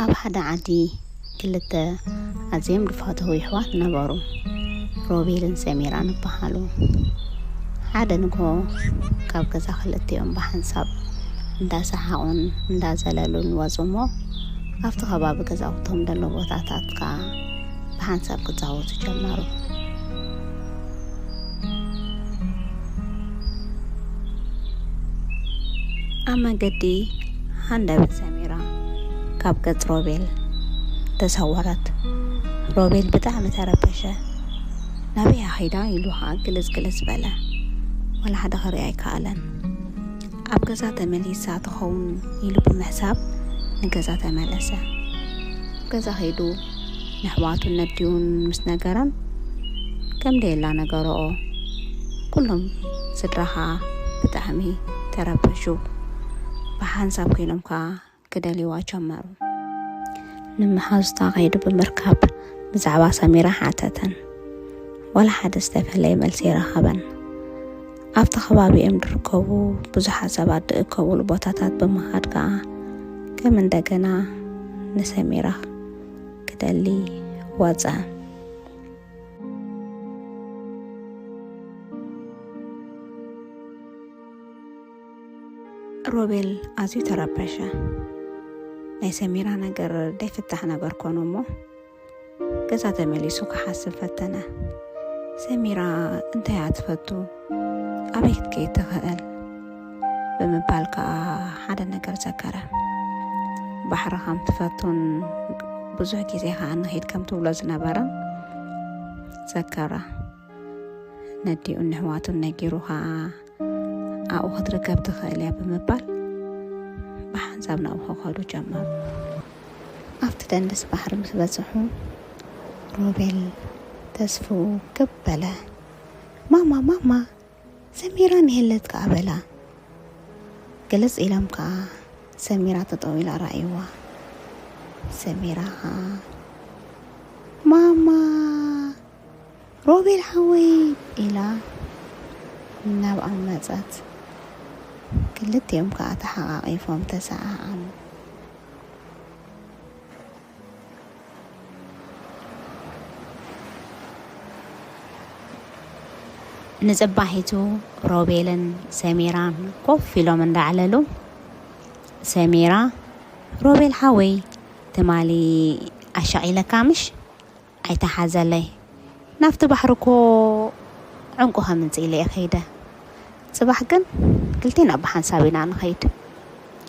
ኣብ ሓደ ዓዲ ክልተ ኣዝዮም ዝፋተዉ ይሕዋት ነበሩ። ሮቤልን ሰሚራን ይበሃሉ። ሓደ ንግሆ ካብ ገዛ ክልቲኦም ብሓንሳብ እንዳሰሓቑን እንዳዘለሉን ወፁ እሞ፣ ኣብቲ ከባቢ ገዛውቶም ዘሎ ቦታታት ከዓ ብሓንሳብ ክፃወቱ ጀመሩ። ኣብ መንገዲ ሃንደበት ሰሚራ ካብ ገጽ ሮቤል ተሰወረት። ሮቤል ብጣዕሚ ተረበሸ። ናበይ ከይዳ ኢሉ ከዓ ግልጽ ግልጽ በለ። ዋላ ሓደ ክርኢ ኣይከኣለን። ኣብ ገዛ ተመሊሳ ትኸውን ኢሉ ብምሕሳብ ንገዛ ተመለሰ። ኣብ ገዛ ከይዱ ንሕዋቱን ነዲኡን ምስ ነገረን ከም ደየላ ነገረኦ። ኩሎም ስድራ ከዓ ብጣዕሚ ተረበሹ። ብሓንሳብ ኮይኖም ከዓ ክደልይዋ ጀመሩ። ንመሓዙታ ከይዱ ብምርካብ ብዛዕባ ሰሚራ ሓተተን። ዋላ ሓደ ዝተፈለየ መልሲ ኣይረኸበን። ኣብቲ ከባቢኦም ዝርከቡ ብዙሓት ሰባት ዝእከብሉ ቦታታት ብምኻድ ከዓ ከም እንደገና ንሰሚራ ክደሊ ወፀ። ሮቤል ኣዝዩ ተረበሸ። ናይ ሰሚራ ነገር ደይፍታሕ ነገር ኮነ እሞ ገዛ ተመሊሱ ክሓስብ ፈተነ። ሰሚራ እንታይ እያ ትፈቱ? ኣበይ ክትከይድ ትኽእል? ብምባል ከዓ ሓደ ነገር ዘከረ። ባሕሪ ከም ትፈቱን ብዙሕ ግዜ ከዓ ንኸይድ ከም ትብሎ ዝነበረን ዘከረ። ነዲኡን ንሕዋቱን ነጊሩ ከዓ ኣብኡ ክትርከብ ትኽእል እያ ብምባል ብሓንሳብ ናብኡ ክኸዱ ጀመሩ። ኣብቲ ደንደስ ባሕሪ ምስ በጽሑ ሮቤል ተስፍኡ ክብ በለ። ማማ ማማ፣ ሰሚራ ንየለት ከኣ በላ። ግልጽ ኢሎም ከኣ ሰሚራ ጠጠው ኢላ ረኣይዋ። ሰሚራ ከኣ ማማ፣ ሮቤል ሓወይ ኢላ ናብኣ መጸት። ክልቲኦም ከኣ ተሓቓቒፎም ተሰዓዓሙ። ንጽባሒቱ ሮቤልን ሰሚራን ኮፍ ኢሎም እንዳዕለሉ፣ ሰሚራ፣ ሮቤል ሓወይ፣ ትማሊ ኣሻቒለካ ምሽ? ኣይተሓዘለይ። ናብቲ ባሕሪ እኮ ዕንቁ ከምጽእ ኢለ እየ ከይደ። ጽባሕ ግን ክልቴና ብሓንሳብ ኢና ንኸይድ።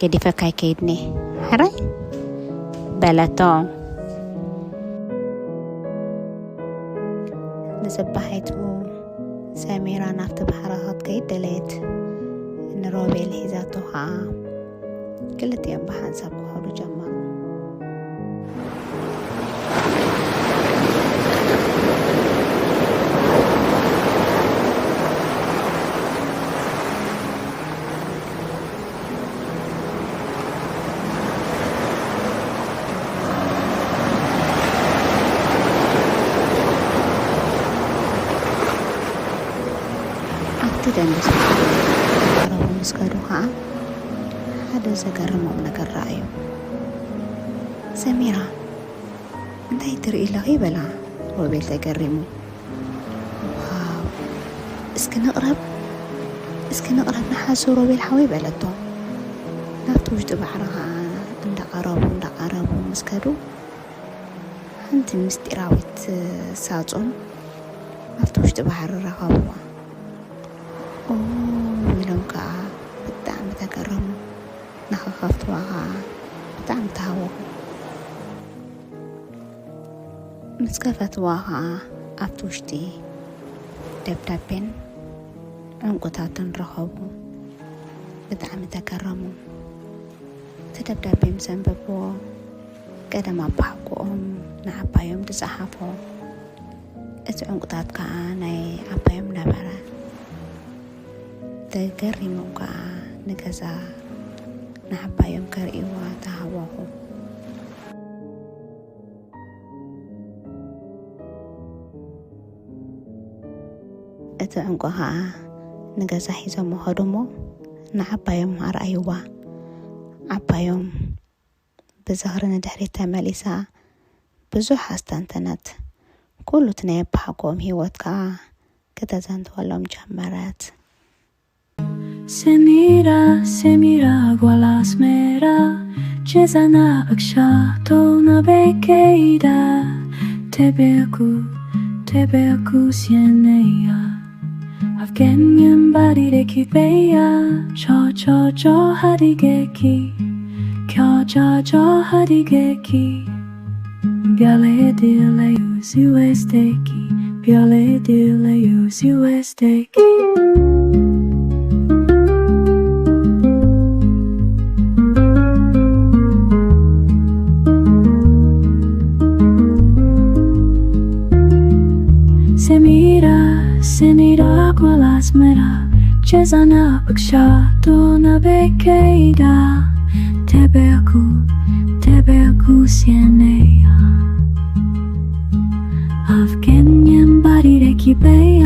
ገዲፈካ ኣይከይድን እየ። ሕራይ? በለቶ። ንጽባሒቱ ሰሚራ ናብቲ ባሕሪ ክትከይድ ደለየት። ንሮቤል ሒዛቶ ኸኣ ክልቲኦም ብሓንሳብ ክኸዱ ጀመሩ። ኣብቲ ደንደስ ቀረቡ ምስ ከዱ ኸዓ ሓደ ዘገርሞም ነገር ረኣዩ። ሰሚራ፣ እንታይ ትርኢ ኣለኺ? በላ ሮቤል ተገሪሙ። ዋው፣ እስኪ ንቕረብ፣ እስኪ ንቕረብ ንሓዞ ሮቤል ሓወይ በለቶ። ናብቲ ውሽጢ ባሕሪ ኸዓ እንዳቐረቡ እንዳቐረቡ ምስ ከዱ ሓንቲ ምስጢራዊት ሳጹን ኣብቲ ውሽጢ ባሕሪ ረኸብዋ። ኦ ኢሎም ከኣ ብጣዕሚ ተገረሙ። ንኽኸፍትዋ ከኣ ብጣዕሚ ተሃወኹ። ምስ ከፈትዋ ከኣ ኣብቲ ውሽጢ ደብዳቤን ዕንቁታትን ረኸቡ። ብጣዕሚ ተገረሙ። እቲ ደብዳቤ ምስ ኣንበብዎ ቀደም ኣባሓጎኦም ንዓባዮም ዝጸሓፎ እቲ ዕንቁታት ከኣ ናይ ዓባዮም ነበረ። ተገሪሞም ከኣ ንገዛ ንዓባዮም ከርእይዋ ተሃወኹ። እቲ ዕንቁ ከኣ ንገዛ ሒዞሞ ኸዱ እሞ ንዓባዮም ኣርኣይዋ። ዓባዮም ብዝኽሪ ንድሕሪት ተመሊሳ ብዙሕ ኣስተንተነት። ኩሉ እቲ ናይ ኣቦሓጎኦም ህይወት ከኣ ከተዘንትወሎም ጀመረት። ሰሚራ ሰሚራ ጓል ኣስመራ፣ ጀዛና እግሻቶ ናበይ ከይዳ? ተበኩ ተበኩ ስየነያ፣ ኣፍገን የንባሪ ደኪበያ። ቻቻቻ ሃዲገኪ፣ ቻቻቻ ሃዲገኪ። Biale dileju siwesteki, biale dileju siwesteki. Semira, semira ጓል ኣስመራ፣ ጀዛና እግሻቶ ናበይ ከይዳ? ተበኩ ተበኩ ስየነያ፣ ኣፍገን የንባሪ ደኪበያ።